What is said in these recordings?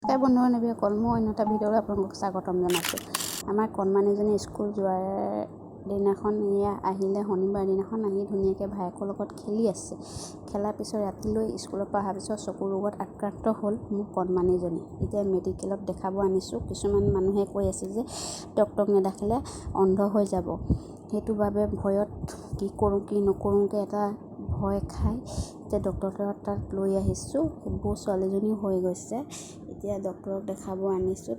নমস্কাৰ বন্ধু বান্ধৱীসকল, মই অন্য এটা ভিডিঅ'লৈ আপোনালোকক স্বাগতম জনাইছোঁ। আমাৰ কণমানিজনী স্কুল যোৱাৰ দিনাখন এয়া আহিলে। শনিবাৰ দিনাখন আহি ধুনীয়াকৈ ভায়েকৰ লগত খেলি আছে। খেলাৰ পিছত ৰাতিলৈ স্কুলৰ পৰা অহাৰ পিছত চকু ৰোগত আক্ৰান্ত হ'ল মোৰ কণমানিজনী। এতিয়া মেডিকেলত দেখাব আনিছোঁ। কিছুমান মানুহে কৈ আছে যে ডক্তৰক নেদেখালে অন্ধ হৈ যাব। সেইটো বাবে ভয়ত কি কৰোঁ কি নকৰোঁকৈ এটা ভয় খাই এতিয়া ডক্তৰৰ তাত লৈ আহিছোঁ। সেইবোৰ ছোৱালীজনীও হৈ গৈছে। এতিয়া ডক্তৰক দেখাব আনিছোঁ।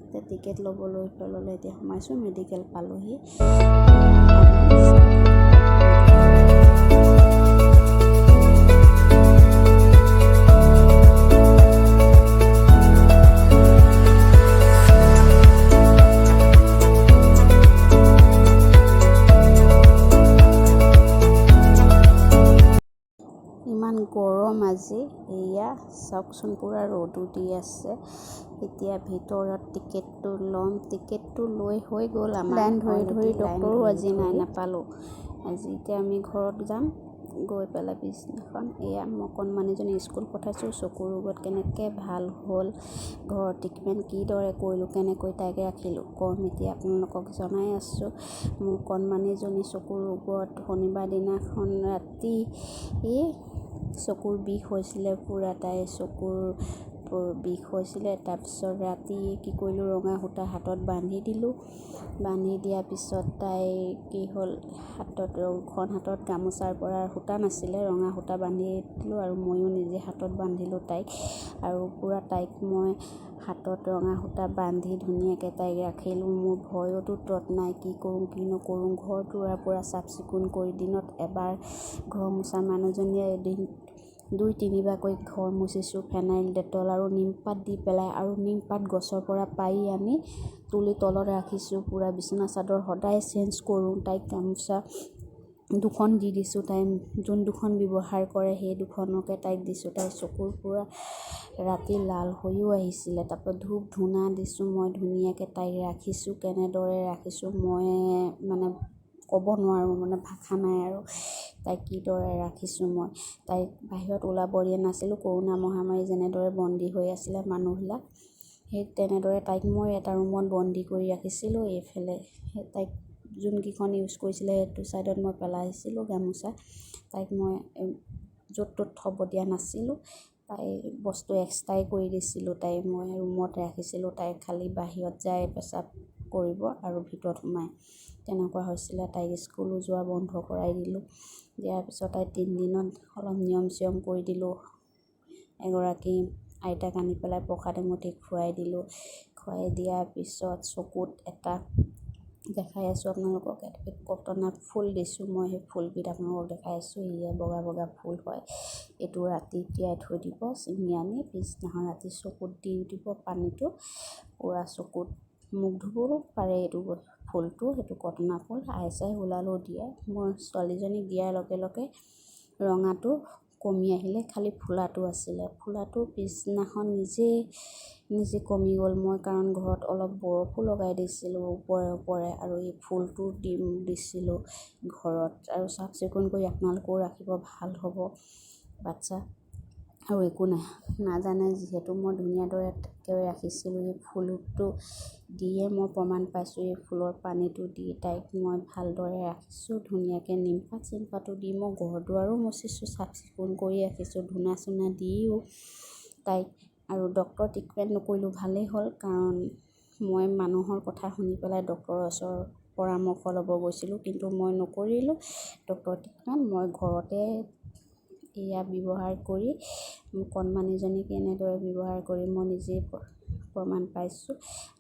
এতিয়া টিকেট ল'বলৈ ল'লে। এতিয়া সোমাইছোঁ, মেডিকেল পালোহি। ইমান গৰম আজি, এয়া চাওকচোন, পূৰা ৰ'দো দি আছে। এতিয়া ভিতৰত টিকেটটো ল'ম। টিকেটটো লৈ হৈ গ'ল আমাৰ। লাইন ধৰি ধৰি ডক্তৰো আজি নাই, নাপালোঁ আজি। এতিয়া আমি ঘৰত যাম গৈ পেলাই পিছদিনাখন। এয়া মই কণমানিজনী স্কুল পঠাইছোঁ। চকুৰ ৰোগত কেনেকৈ ভাল হ'ল, ঘৰত ট্ৰিটমেণ্ট কিদৰে কৰিলোঁ, কেনেকৈ তাইক ৰাখিলোঁ, ক'ম এতিয়া আপোনালোকক জনাই আছোঁ। মোৰ কণমানিজনী চকুৰ ৰোগত শনিবাৰ দিনাখন ৰাতি চকুৰ বিষ হৈছিলে পূৰা। তাইৰ চকুৰ বিষ হৈছিলে। তাৰপিছত ৰাতি কি কৰিলোঁ? ৰঙা সূতা হাতত বান্ধি দিলোঁ। বান্ধি দিয়াৰ পিছত তাই কি হ'ল? হাতত, দুখন হাতত গামোচাৰ পৰা সূতা নাছিলে, ৰঙা সূতা বান্ধি দিলোঁ আৰু ময়ো নিজে হাতত বান্ধিলোঁ তাইক। আৰু পূৰা তাইক মই হাতত ৰঙা সূতা বান্ধি ধুনীয়াকৈ তাইক ৰাখিলোঁ। মোৰ ভয়তো তত নাই, কি কৰোঁ কি নকৰোঁ। ঘৰ দুৱাৰ পূৰা চাফ চিকুণ কৰি দিনত এবাৰ ঘৰ মোচা মানুহজনীয়ে এদিন দুই তিনিবাৰকৈ ঘৰ মুচিছোঁ, ফেনাইল, ডেটল আৰু নিমপাত দি পেলাই। আৰু নিমপাত গছৰ পৰা পাৰি আনি তুলি তলত ৰাখিছোঁ। পূৰা বিচনা চাদৰ সদায় চেঞ্জ কৰোঁ। তাইক গামোচা দুখন দি দিছোঁ। তাই যোন দুখন ব্যৱহাৰ কৰে, সেই দুখনকে তাইক দিছোঁ। তাইৰ চকুৰ পূৰা ৰাতি লাল হৈও আহিছিলে। তাৰপৰা ধূপ ধূনা দিছোঁ মই, ধুনীয়াকৈ তাইক ৰাখিছোঁ। কেনেদৰে ৰাখিছোঁ মই মানে ক'ব নোৱাৰোঁ, মানে ভাষা নাই আৰু তাইক কিদৰে ৰাখিছোঁ মই। তাইক বাহিৰত ওলাব দিয়া নাছিলোঁ। কৰোণা মহামাৰী যেনেদৰে বন্দী হৈ আছিলে মানুহবিলাক, সেই তেনেদৰে তাইক মই এটা ৰুমত বন্দী কৰি ৰাখিছিলোঁ। এইফালে তাইক যোনকেইখন ইউজ কৰিছিলে, সেইটো ছাইডত মই পেলাইছিলোঁ গামোচা। তাইক মই য'ত ত'ত থ'ব দিয়া নাছিলোঁ। তাইৰ বস্তু এক্সট্ৰাই কৰি দিছিলোঁ। তাইক মই ৰুমত ৰাখিছিলোঁ। তাই খালী বাহিৰত যায় পেচাব কৰিব আৰু ভিতৰত সোমায়, তেনেকুৱা হৈছিলে। তাইক স্কুলো যোৱা বন্ধ কৰাই দিলোঁ। দিয়াৰ পিছত তাই 3 দিনত অলপ নিয়ম চিয়ম কৰি দিলোঁ। এগৰাকী আইতাক আনি পেলাই প্ৰসাদ এমুঠি খুৱাই দিলোঁ। খুৱাই দিয়াৰ পিছত চকুত এটা দেখাই আছোঁ আপোনালোকক, কটনা ফুল দিছোঁ মই। সেই ফুলবিধ আপোনালোকক দেখাই আছোঁ। এয়া বগা বগা ফুল হয়। এইটো ৰাতি তিয়াই থৈ দিব ছিঙি আনি, পিছদিনাখন ৰাতি চকুত দি দিব পানীটো। পূৰা চকুত, মুখ ধুবও পাৰে এইটো ফুলটো। সেইটো কটনা ফুল, আই চাই ওলালেও দিয়ে। মোৰ ছোৱালীজনীক দিয়াৰ লগে লগে ৰঙাটো কমি আহিলে, খালি ফুলাটো আছিলে। ফুলাটো পিছদিনাখন নিজেই নিজে কমি গ'ল। মই কাৰণ ঘৰত অলপ বৰফো লগাই দিছিলোঁ ওপৰে ওপৰে আৰু এই ফুলটো দিছিলোঁ ঘৰত। আৰু চাফ চিকুণ কৰি আপোনালোকেও ৰাখিব, ভাল হ'ব। বাচ্ছা আৰু একো নাই নাজানে যিহেতু, মই ধুনীয়া দৰে ৰাখিছিলোঁ। এই ফুলটো দিয়ে মই প্ৰমাণ পাইছোঁ। এই ফুলৰ পানীটো দি তাইক মই ভালদৰে ৰাখিছোঁ। ধুনীয়াকৈ নিমপাত চিমপাতো দি মই ঘৰ দুৱাৰো মচিছোঁ, চাফ চিকুণ কৰি ৰাখিছোঁ, ধূনা চুনা দিও তাইক। আৰু ডক্তৰ ট্ৰিটমেণ্ট নকৰিলোঁ, ভালেই হ'ল। কাৰণ মই মানুহৰ কথা শুনি পেলাই ডক্তৰৰ ওচৰত পৰামৰ্শ ল'ব গৈছিলোঁ, কিন্তু মই নকৰিলোঁ ডক্তৰ ট্ৰিটমেণ্ট। মই ঘৰতে এয়া ব্যৱহাৰ কৰি কণমানিজনীক এনেদৰে ব্যৱহাৰ কৰি মই নিজেই প্ৰমাণ পাইছোঁ।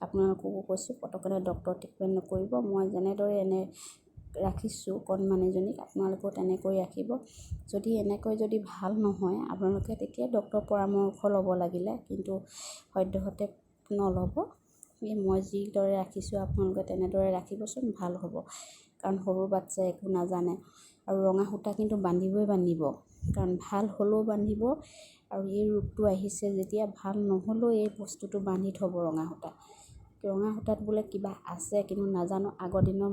আপোনালোককো কৈছোঁ, পটককৈ ডক্তৰ ট্ৰিটমেণ্ট নকৰিব। মই যেনেদৰে এনে ৰাখিছোঁ কণমানিজনীক, আপোনালোকেও তেনেকৈ ৰাখিব। যদি এনেকৈ যদি ভাল নহয়, আপোনালোকে তেতিয়া ডক্তৰৰ পৰামৰ্শ ল'ব লাগিলে, কিন্তু সদ্যহতে নল'ব। এই মই যিদৰে ৰাখিছোঁ, আপোনালোকে তেনেদৰে ৰাখিবচোন, ভাল হ'ব। কাৰণ সৰু বাচ্ছাই একো নাজানে। আৰু ৰঙা সূতা কিন্তু বান্ধিবই বান্ধিব, কাৰণ ভাল হ'লেও বান্ধিব আৰু এই ৰোগটো আহিছে যেতিয়া ভাল নহ'লেও এই বস্তুটো বান্ধি থ'ব। ৰঙা সূতা, ৰঙা সূতাত বোলে কিবা আছে, কিন্তু নাজানো। আগৰ দিনৰ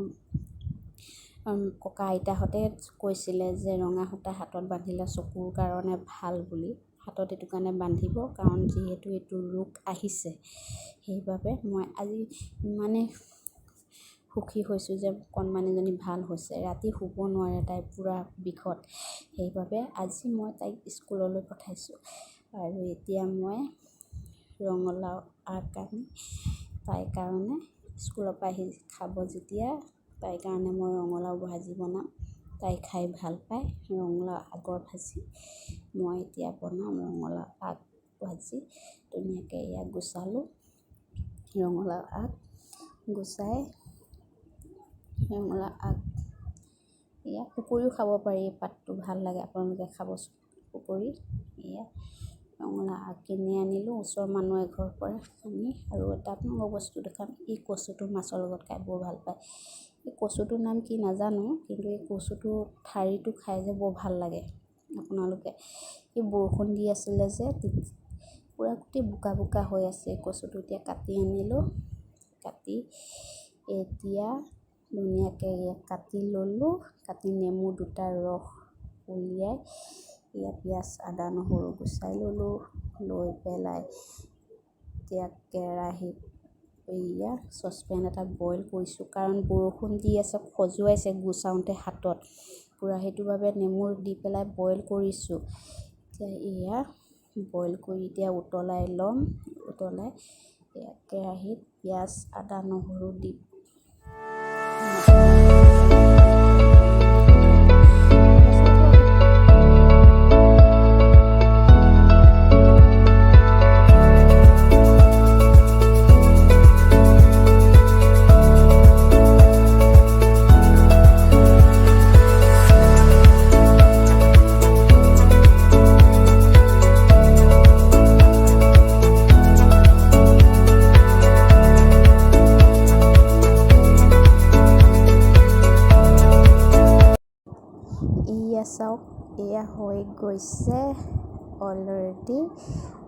ককা আইতাহঁতে কৈছিলে যে ৰঙা সূতা হাতত বান্ধিলে চকুৰ কাৰণে ভাল বুলি। হাতত এইটো কাৰণে বান্ধিব, কাৰণ যিহেতু এইটো ৰোগ আহিছে। সেইবাবে মই আজি ইমানেই সুখী হৈছোঁ যে কণমানিজনী ভাল হৈছে। ৰাতি শুব নোৱাৰে তাই পূৰা বিষত, সেইবাবে আজি মই তাইক স্কুললৈ পঠাইছোঁ। আৰু এতিয়া মই ৰঙালাও আগ আনি তাইৰ কাৰণে স্কুলৰ পৰা আহি খাব যেতিয়া, তাইৰ কাৰণে মই ৰঙালাও ভাজি বনাম। তাই খাই ভাল পায় ৰঙালাও আগৰ ভাজি। মই এতিয়া বনাম ৰঙালাও আগ ভাজি। ধুনীয়াকৈ এয়া গুচালোঁ ৰঙালাও আগ, গুচাই ৰঙালাও আগ এয়া পুকৰিও খাব পাৰি, পাতটো ভাল লাগে, আপোনালোকে খাবচোন পুকৰি। এয়া ৰঙালাও আগ কিনি আনিলোঁ ওচৰৰ মানুহ এঘৰৰ পৰা আনি। আৰু এটা আপোনালোকক বস্তু দেখাম, এই কচুটো মাছৰ লগত খাই বৰ ভাল পায়। এই কচুটোৰ নাম কি নাজানো, কিন্তু এই কচুটো ঠাৰিটো খাই যে বৰ ভাল লাগে। আপোনালোকে এই বৰষুণ দি আছিলে যে পূৰা গোটেই বোকা বোকা হৈ আছে কচুটো, এতিয়া কাটি আনিলোঁ। কাটি এতিয়া ধুনীয়াকৈ কাটি ল'লোঁ, কাটি নেমু দুটা ৰস উলিয়াই ইয়াত পিঁয়াজ আদা নহৰু গুচাই ল'লোঁ। লৈ পেলাই এতিয়া কেৰাহীত এয়া চচপেন এটা বইল কৰিছোঁ, কাৰণ বৰষুণ দি আছে, খজুৱাইছে গুচাওঁতে হাতত পূৰা, সেইটো বাবে নেমু দি পেলাই বইল কৰিছোঁ। এতিয়া এয়া বইল কৰি এতিয়া উতলাই ল'ম। উতলাই এয়া কেৰাহীত পিঁয়াজ আদা নহৰু দি এয়া চাওক, এয়া হৈ গৈছে, অলৰেডি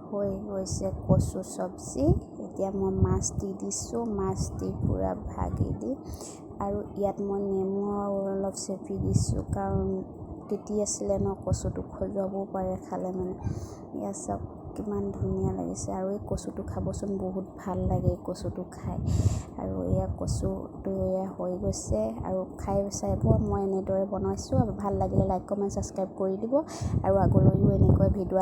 হৈ গৈছে কচু চব্জি। এতিয়া মই মাছ দি দিছোঁ, মাছ দি পূৰা ভাগি দি আৰু ইয়াত মই নেমু আৰু অলপ চেপি দিছোঁ, কাৰণ তিতি আছিলে ন কচুটো, খজুৱাবও পাৰে খালে মানে। এয়া চাওক কিমান ধুনীয়া লাগিছে। আৰু এই কচুটো খাবচোন, বহুত ভাল লাগে এই কচুটো খাই। আৰু এয়া কচুটো এয়া হৈ গৈছে আৰু খাই চাব, মই এনেদৰে বনাইছোঁ। আৰু ভাল লাগিলে লাইক, কমেণ্ট, ছাবস্ক্ৰাইব কৰি দিব আৰু আগলৈও এনেকৈ ভিডিঅ'